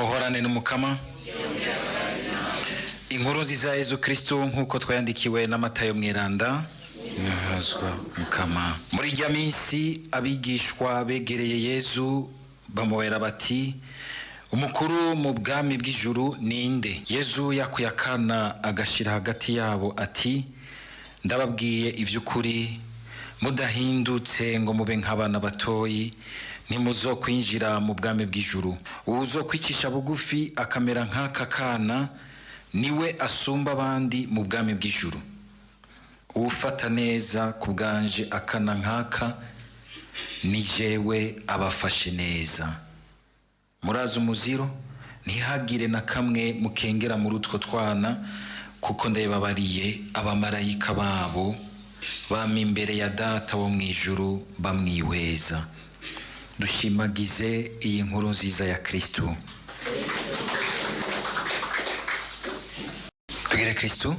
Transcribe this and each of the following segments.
Nimuhorane n'Umukama. Inkuru nziza ya Yezu Kristo nk'uko twayandikiwe na Matayo mweranda. Nahazwa Mukama. Muri irya minsi abigishwa begereye Yezu bamubera bati: "Umukuru mu bwami bw'ijuru ninde?" Yezu yakuye akana agashira hagati yabo ati: "Ndababwiye ivy'ukuri, mudahindutse ngo mube nk'abana batoyi, ntimuzokwinjira mu bwami bw'ijuru. Uwuzokwicisha bugufi akamera nk'aka kana niwe asumba abandi mu bwami bw'ijuru. Uwufata neza ku bwanje akana nk'aka ni jewe abafashe neza. Murazi umuziro, ntihagire na kamwe mukengera muri utwo twana, kuko ndababariye abamarayika babo bama imbere ya Data wo mu ijuru bamwihweza." Dushimagize iyi nkuru nziza ya Kristo. Tugire Kristo.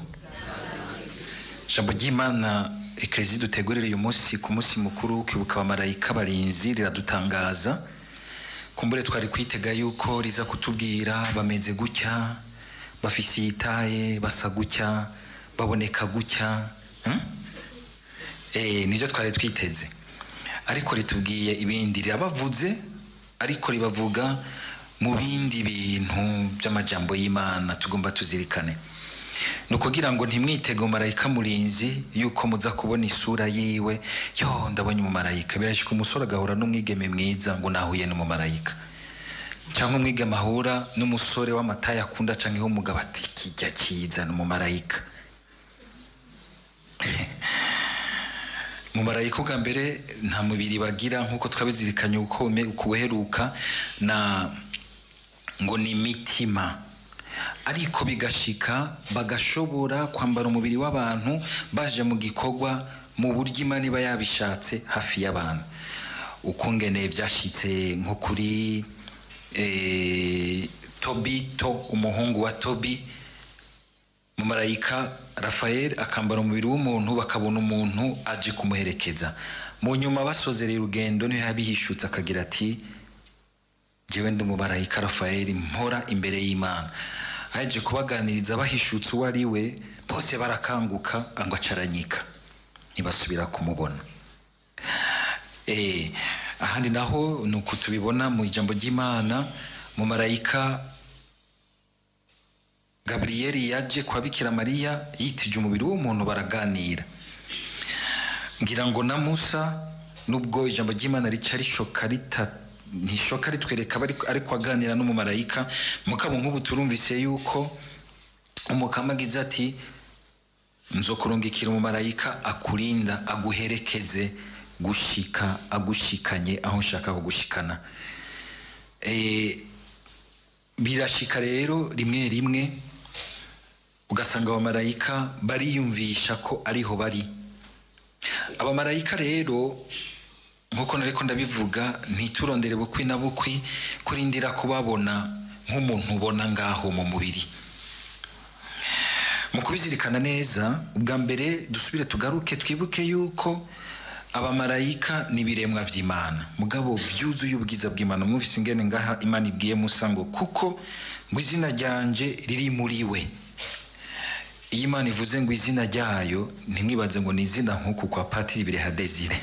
Ijambo ry'Imana Eklezia dutegurira uyu munsi ku munsi mukuru wo kwibuka abamarayika barinzi riradutangaza. Kumbure twari kwitega yuko riza kutubwira bameze gutya, bafise itaye, basa gutya, baboneka gutya. Nibyo twari twiteze, ariko ritubwiye ibindi. Rirabavuze, ariko ribavuga mu bindi bintu by'amajambo y'Imana tugomba tuzirikane. Ni ukugira ngo ntimwitege umumarayika murinzi yuko muza kubona isura yiwe. Yo, ndabonye umumarayika. Birashyika umusore agahura n'umwigeme mwiza ngo nahuye n'umumarayika, cyangwa umwigeme ahura n'umusore w'amataye akunda cyangwa w'umugabo ati kijya kiza n'umumarayika. Umumarayika ubwa mbere nta mubiri bagira nk'uko twabizirikanye uko uheruka, na ngo ni imitima, ariko bigashika bagashobora kwambara umubiri w'abantu baje mu gikorwa mu buryo Imana iba yabishatse hafi y'abantu. Ukungene byashitse nko kuri Tobito, umuhungu wa Tobi, mumarayika Rafael akambara umubiri w'umuntu, bakabona umuntu aje kumuherekeza. Mu nyuma basozereye urugendo niho yabihishutse akagira ati: "Jewe ndi umumarayika Rafael mpora imbere y'Imana." Aje kubaganiriza bahishutse uwo ari we, bose barakanguka ngo acaranyika, ntibasubira kumubona. Ahandi naho nuko tubibona mu ijambo ry'Imana, mumarayika Gabriel yaje kwa Bikira Mariya yitije umubiri w'umuntu baraganira. Ngira ngo na Musa, nubwo ijambo ry'Imana rica rishoka ntishoka ritwereka ariko aganira n'umumarayika, mugabo nk'ubu turumvise yuko umukama agize ati: "Nzokurungikira umumarayika akurinda, aguherekeze gushika agushikanye aho nshaka kugushikana." Birashika rero rimwe rimwe ugasanga abamarayika bariyumvisha ko ariho bari. Abamarayika rero nkuko nariko ndabivuga, ntiturondere bukwi na bukwi kurindira kubabona nk'umuntu ubona ngaho mu mubiri. Mu kubizirikana neza, ubwa mbere dusubire tugaruke twibuke yuko abamarayika ni ibiremwa vy'Imana, mugabo vyuzuye ubwiza bw'Imana. Mwumvise ingene ngaha Imana ibwiye Musa ngo kuko ngo izina ryanje riri muri we. Iyo Imana ivuze ngo izina ryayo, ntimwibaze ngo ni izina nk'uku kwa Patiri Bireha Desire.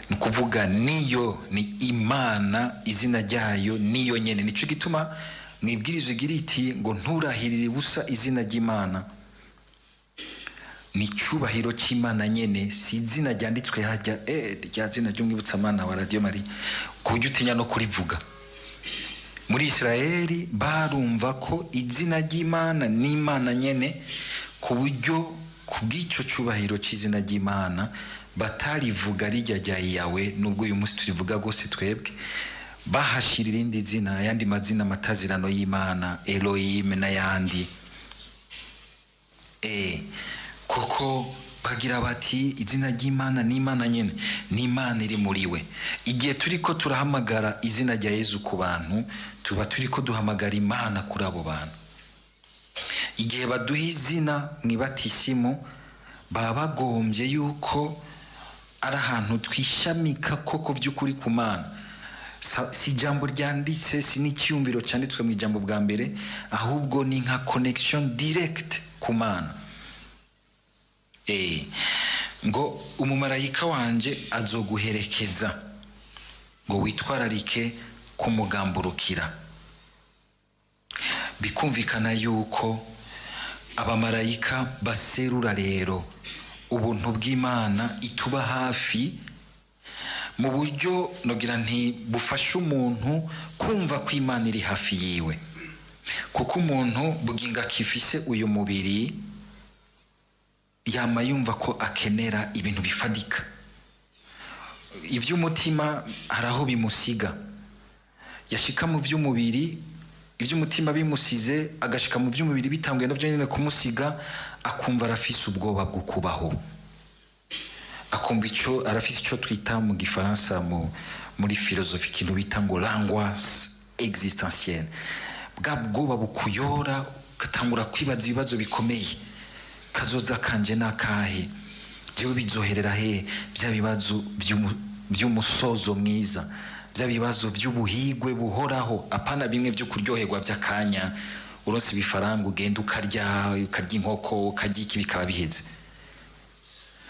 Ni ukuvuga niyo ni Imana, izina ryayo niyo nyene. Nico gituma mwibwiriza igira iti ngo nturahirire ubusa izina ry'Imana. Ni icubahiro c'Imana nyene, si izina ryanditswe hajya rya zina ry'umwibutsamana wa Radio Maria, ku buryo utinya no kurivuga. Muri Israeli barumva ko izina ry'Imana ni Imana nyene, ku buryo kubw'ico cubahiro c'izina ry'Imana batarivuga rijya rya Yawe, nubwo uyu munsi turivuga gose twebwe. Bahashira irindi zina, ayandi mazina matazirano y'Imana, Elohim n'ayandi. Kuko bagira bati izina ry'Imana ni Imana nyene, ni Imana iri muri we. Igihe turiko turahamagara izina rya Yezu ku bantu, tuba turiko duhamagara Imana kuri abo bantu. Igihe baduha izina mw'ibatisimu, baba bagombye yuko ari ahantu twishamika koko by'ukuri ku Mana. Si ijambo ryanditse, si n'icyumviro cyanditswe mu ijambo bwa mbere, ahubwo ni nka connection direct ku Mana. Ngo umumarayika wanje azoguherekeza, ngo witwararike kumugamburukira. Bikumvikana yuko abamarayika baserura rero ubuntu bw'Imana ituba hafi mu buryo nogira nti bufasha umuntu kumva ko Imana iri hafi yiwe, kuko umuntu buginga akifise uyu mubiri yama yumva ko akenera ibintu bifadika. Ivy'umutima hari aho bimusiga, yashika mu vy'umubiri ivy'umutima bimusize, agashika mu vy'umubiri bitanguye navyo nyene kumusiga, akumva arafise ubwoba bwo kubaho, akumva ico arafise ico twita mu gifaransa muri philosophie ikintu bita ngo l'angoisse existentielle, bwa bwoba bukuyora ugatangura kwibaza ibibazo bikomeye: kazoza kanje nakahe? Jewe bizoherera he? Vya bibazo vy'umusozo mwiza, vya bibazo vy'ubuhigwe buhoraho, apana bimwe vyo kuryoherwa vy'akanya uronse ibifaranga ugenda ukarya, ukarya inkoko, ukarya iki, bikaba biheze.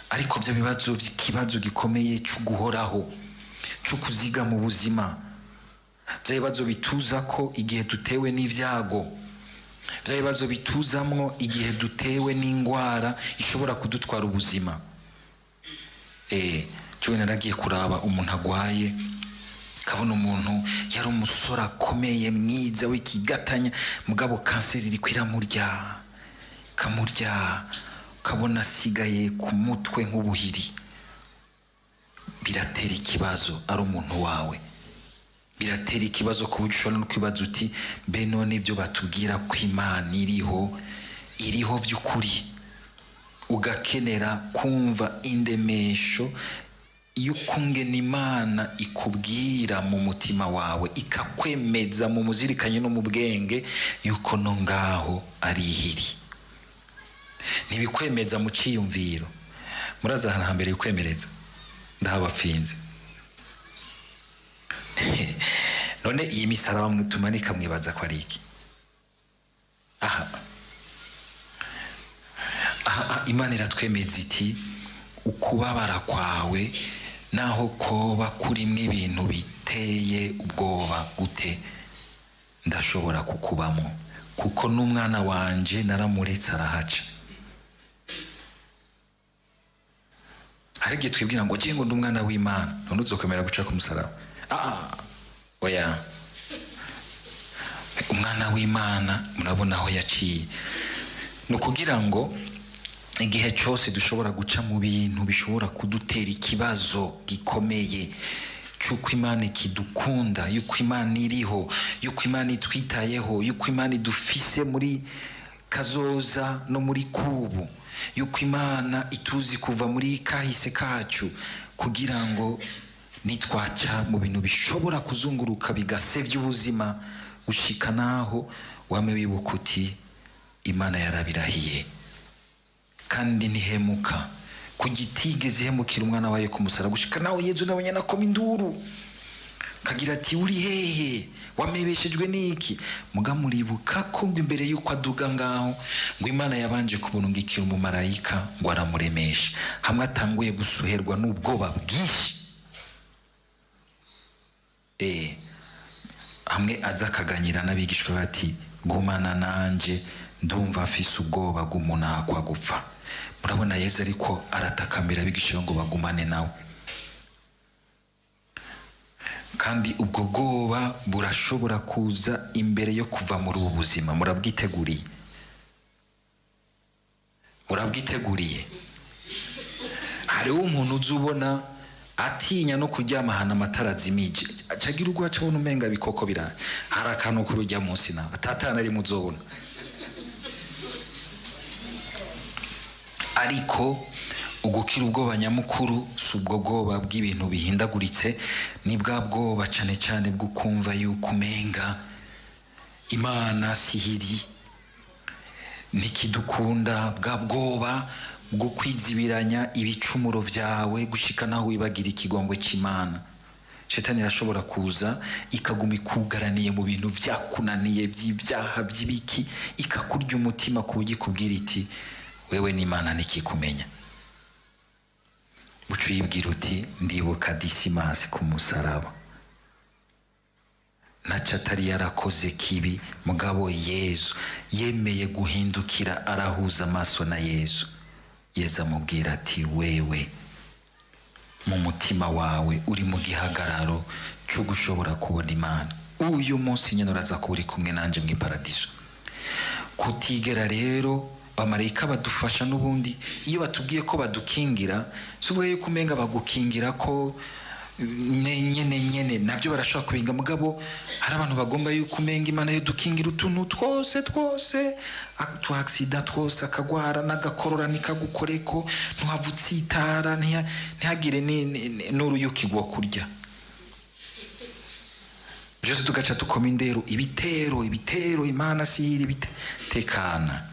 Ariko vya bibazo vy'ikibazo gikomeye co guhoraho, co kuziga mu buzima, vya bibazo bituza ko igihe dutewe n'ivyago, vya bibazo bituzamwo igihe dutewe n'ingwara ishobora kudutwara ubuzima. Jewe naragiye kuraba umuntu agwaye, kabona umuntu yari umusore akomeye mwiza w'ikigatanya, mugabo kanseri iriko iramurya, kamurya, kabona asigaye ku mutwe nk'ubuhiri. Biratera ikibazo ari umuntu wawe, biratera ikibazo ku buryo ushobora no kwibaza uti mbe none ibyo batubwira ko Imana iriho, iriho vy'ukuri? Ugakenera kumva indemesho y'ukungena Imana ikubwira mu mutima wawe, ikakwemeza mu muzirikanye no mu bwenge yuko no ngaho ari ihiri. Ntibikwemeza mu ciyumviro. Muraza ahantu hambere bikwemereza, ndahabapfinze. None iyi misaraba mwe tumanika mwibaza ko ari iki? Aha. Aha, Imana iratwemeza iti ukubabara kwawe naho koba kurimwo ibintu biteye ubwoba gute, ndashobora kukubamo, kuko n'umwana wanje naramuretse arahaca. Hari igihe twibwira ngo ngiye ngo ndi umwana w'Imana, none uzokwemera guca ku musaraba? Oya, umwana w'Imana murabona aho yaciye. Ni ukugira ngo igihe cyose dushobora guca mu bintu bishobora kudutera ikibazo gikomeye cy'uko Imana ikidukunda, y'uko Imana iriho, y'uko Imana itwitayeho, y'uko Imana idufise muri kazoza no muri kubu, y'uko Imana ituzi kuva muri kahise kacu, kugira ngo nitwaca mu bintu bishobora kuzunguruka bigasevya ubuzima, gushika naho wame wibuka uti Imana yarabirahiye kandi ntihemuka, ku gitigeze ihemukira umwana wayo ku musaraba, gushika naho Yezu nawe nyene akoma induru kagira ati uri hehe, wamebeshejwe n'iki? Muga muribuka ko ngo imbere y'uko aduga ngaho ngo Imana yabanje kumurungikira umumarayika ngo aramuremesha, hamwe atanguye gusuherwa n'ubwoba bwinshi. Hamwe aza akaganyira n'abigishwa bati gumana nanje, ndumva afise ubwoba bw'umunakwa gupfa. Murabona Yezu ariko aratakambira abigishwa ngo bagumane nawe, kandi ubwo bwoba burashobora kuza imbere yo kuva muri ubu buzima. Murabwiteguriye? Murabwiteguriye? Hariho umuntu uzubona atinya no kuryama ahantu amatara azimije, acagira ubwo acabona umenga bikoko biraye, hari akantu kurujya munsi nawe atatana ari muzobona. Ariko ugukira ubwoba nyamukuru si ubwo bwoba bw'ibintu bihindaguritse, ni bwa bwoba cane cane bwo kumva yuko umenga Imana sihiri ntikidukunda, bwa bwoba bwo kwizibiranya ibicumuro vyawe gushika naho wibagira ikigongwe c'Imana. Shetani irashobora kuza ikaguma ikugaraniye mu bintu vyakunaniye vy'ivyaha vy'ibiki, ikakurya umutima ku buryo ikubwira iti wewe n'Imana ntikikumenya. Uca uyibwira uti ndibuka Disimasi ku musaraba, ntaco atari yarakoze kibi, mugabo Yezu yemeye guhindukira arahuza amaso na Yezu. Yezu amubwira ati wewe mu mutima wawe uri mu gihagararo cyo gushobora kubona Imana, uyu munsi nyine uraza kuba uri kumwe nanje mu iparadiso. Kutigera rero abamarayika badufasha n'ubundi iyo batubwiye ko badukingira, si uvuga yuko umenga bagukingira ko nyene nyene nabyo barashobora kubinga, mugabo hari abantu bagomba yuko umenga Imana yo dukingira utuntu twose twose, tu accident twose, akagwara n'agakorora nikagukoreko, ntuhava utsitara, ntihagire n'uruyuki rwo kurya byose, tugaca dukoma indero, ibitero ibitero, Imana siri tekana.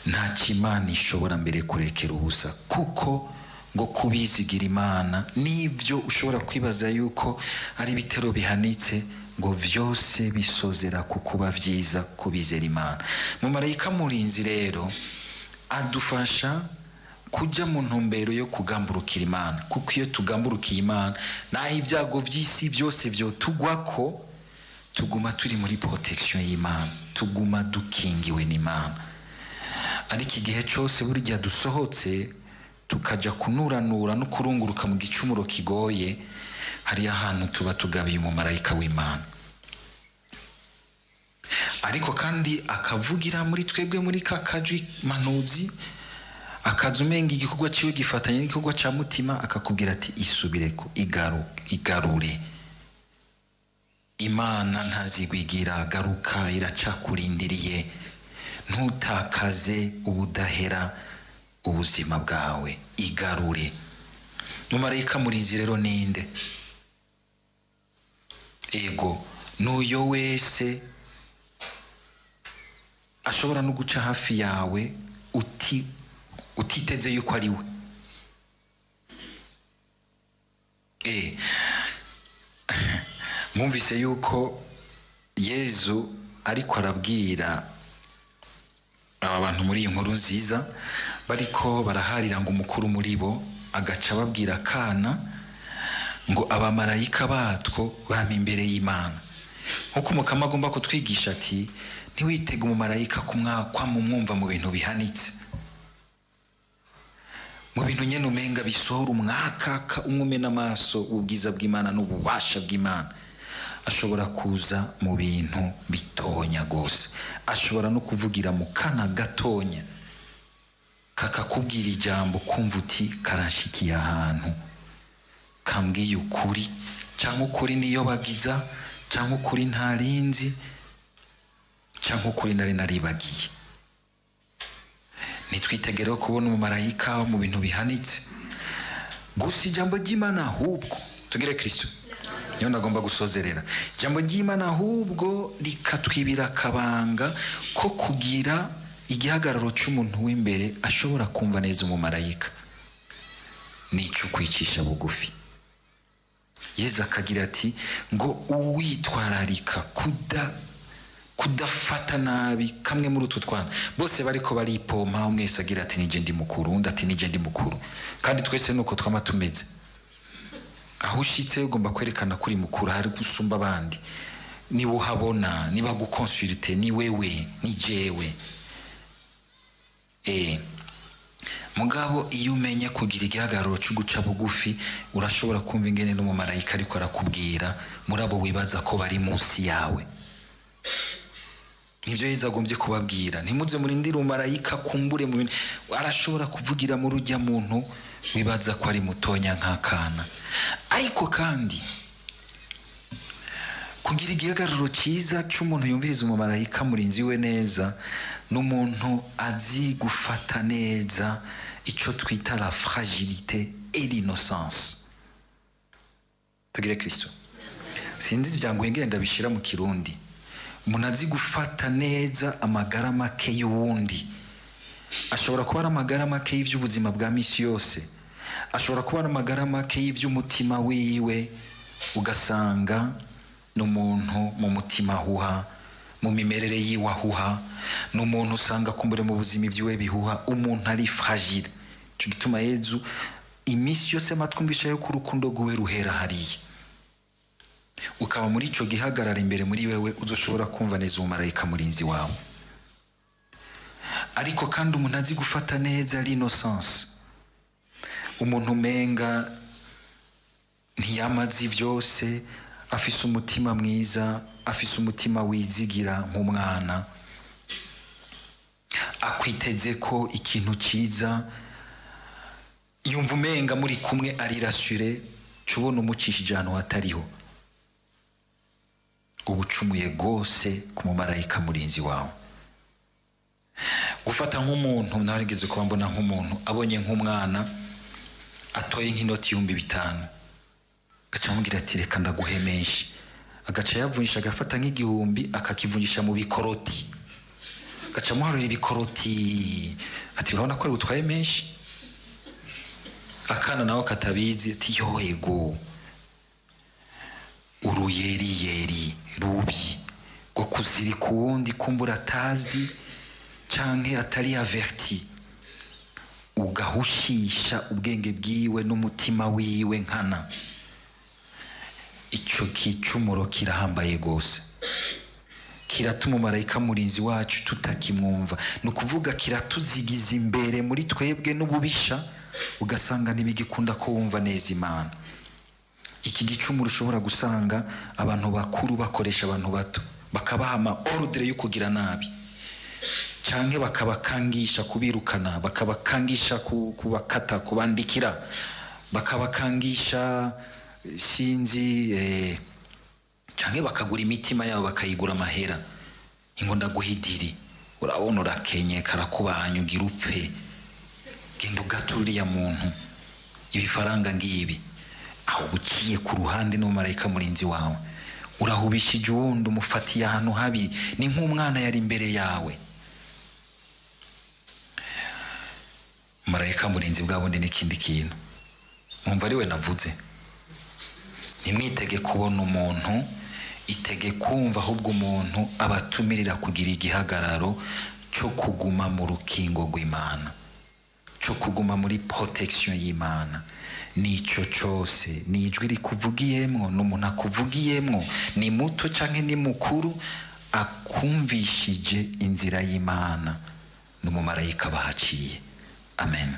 Nta Imana ishobora mbere kurekera ubusa, kuko ngo kubizigira Imana nibyo ushobora kwibaza yuko ari ibitero bihanitse, ngo vyose bisozera ku kuba vyiza kubizera Imana. Mu marayika murinzi rero adufasha kujya mu ntumbero yo kugamburukira Imana, kuko iyo tugamburukiye Imana, naho ibyago vy'isi byose vyotugwako, tuguma turi muri protection y'Imana, tuguma dukingiwe n'Imana. Ariko igihe cyose burya dusohotse tukaja kunuranura no kurunguruka mu gicumuro kigoye, hari ahantu tuba tugabiye umumarayika w'Imana. Ariko kandi akavugira muri twebwe muri ka kajwi manuzi, akaza umenga igikorwa ciwe gifatanye n'igikorwa ca mutima, akakubwira ati isubireko, igarure. Imana ntazigwigira, garuka, iracakurindiriye, ntutakaze ubudahera ubuzima bwawe, igarure. Mumarayika murinzi rero ninde? Ego n'uyo wese ashobora no guca hafi yawe utiteze yuko ari we. Mwumvise yuko Yezu ariko arabwira aba bantu muri iyi nkuru nziza, bariko baraharira ngo umukuru muri bo agaca ababwira akana ngo abamarayika batwo bama imbere y'Imana. Nkuko Umukama agomba kutwigisha ati ntiwitege umumarayika kwamumwumva mu bintu bihanitse, mu bintu nyene umenga bisohora umwakaka umwumena amaso ubwiza bw'Imana n'ububasha bw'Imana. Ashobora kuza mu bintu bitonya gose, ashobora no kuvugira mu kana gatonya kakakubwira ijambo kumva uti karanshikiye ahantu, kambwiye ukuri, cyangwa ukuri niyo bagiza, cyangwa ukuri ntarinzi, cyangwa ukuri nari naribagiye. Nitwitegere kubona umumarayika mu bintu bihanitse gusa. Ijambo ry'Imana ahubwo tugire Kristo niyo nagomba gusozerera. Ijambo ry'Imana ahubwo rikatwibira akabanga ko kugira igihagararo cy'umuntu w'imbere ashobora kumva neza umumarayika, n'icyo kwicisha bugufi. Yezu akagira ati ngo uwitwararika kudafata nabi kamwe muri utwo twana, bose bariko baripompa, umwese agira ati nije ndi mukuru, undi ati nije ndi mukuru. Kandi twese nuko twama tumeze, aho ushitse ugomba kwerekana kuri mukuru, hari gusumba abandi, niba uhabona, niba gukonsulte, ni wewe, ni jewe. Mugabo iyo umenye kugira igihagararo cyo guca bugufi, urashobora kumva ingene n'umumarayika ariko arakubwira muri abo wibaza ko bari munsi yawe. Nivyo Yezu agombye kubabwira, ntimuze murindire umumarayika kumbure mu bintu, arashobora kuvugira muri ujya muntu wibaza ko ari mutonya nk'akana. Ariko kandi kugira igihagararo cyiza cy'umuntu yumviriza umumarayika murinzi we neza, n'umuntu azi gufata neza icyo twita la fragilité et l'innocence. Tugire Kristo. Sinzi ibyangoye ngenda ndabishira mu Kirundi. Umuntu azi gufata neza amagara make y'uwundi, ashobora kuba ari amagara make y'ivy'ubuzima bwa misi yose, ashobora kuba ari amagara make y'ivy'umutima wiwe Ugasanga n'umuntu mu mutima ahuha, mu mimerere yiwe ahuha, n'umuntu usanga kumbure mu buzima ibyiwe bihuha, umuntu ari fragile. Ico gituma Yezu iminsi yose amatwumvisha yuko urukundo rwiwe ruhera hariya. Ukaba muri ico gihagarara imbere muri wewe, uzoshobora kumva neza umumarayika murinzi wawe. Ariko kandi umuntu azi gufata neza l'innocence, umuntu umenga ntiyamazi vyose, afise umutima mwiza, afise umutima wizigira nk'umwana, akwiteze ko ikintu ciza, yumva umenga muri kumwe ari rassuré, cubona umucishije ahantu hatariho, ubucumuye gose ku mumarayika murinzi wawe. Gufata nk'umuntu, narigeze kuba mbona nk'umuntu abonye nk'umwana atoye nk'inoti 5000, agaca amubwira ati reka ndaguhe menshi, agaca yavunjisha agafata nk'igihumbi akakivunjisha mu bikoroti, agaca amuharurira ibikoroti ati urabona ko ari butwaye menshi. Akana nawe katabizi ati yoego, uruyeriyeri rubi rwo kuzirika uwundi kumbura atazi canke atari averti, ugahushisha ubwenge bwiwe n'umutima wiwe nkana. Ico kicumuro kirahambaye gose, kiratuma umumarayika murinzi wacu tutakimwumva. Ni ukuvuga kiratuzigiza imbere muri twebwe n'ububisha, ugasanga ntibigikunda ko wumva neza Imana. Iki gicumuro ushobora gusanga abantu bakuru bakoresha abantu bato, bakabaha ama ordre yo kugira nabi, canke bakabakangisha kubirukana, bakabakangisha kubakata, kubandikira, bakabakangisha sinzi, canke bakagura imitima yabo bakayigura amahera. Ingo ndaguhidiri, urabona urakenye, karakubanya ugira upfe, genda ugatura uriya muntu ibifaranga ngibi. Aho uciye ku ruhande n'umumarayika murinzi wawe, urahubishije uwundi, umufatiye ahantu habi, ni nk'umwana yari imbere yawe. Marayika murinzi bwa bundi n'ikindi kintu mwumva ari we navuze. Ntimwitege kubona umuntu, itege kumva ahubwo umuntu abatumirira kugira igihagararo cyo kuguma mu rukingo rw'Imana, cyo kuguma muri protection y'Imana. Nico cose ni ijwi rikuvugiyemwo, n'umuntu akuvugiyemwo, ni muto canke ni mukuru, akumvishije inzira y'Imana, n'umumarayika bahaciye. Amen.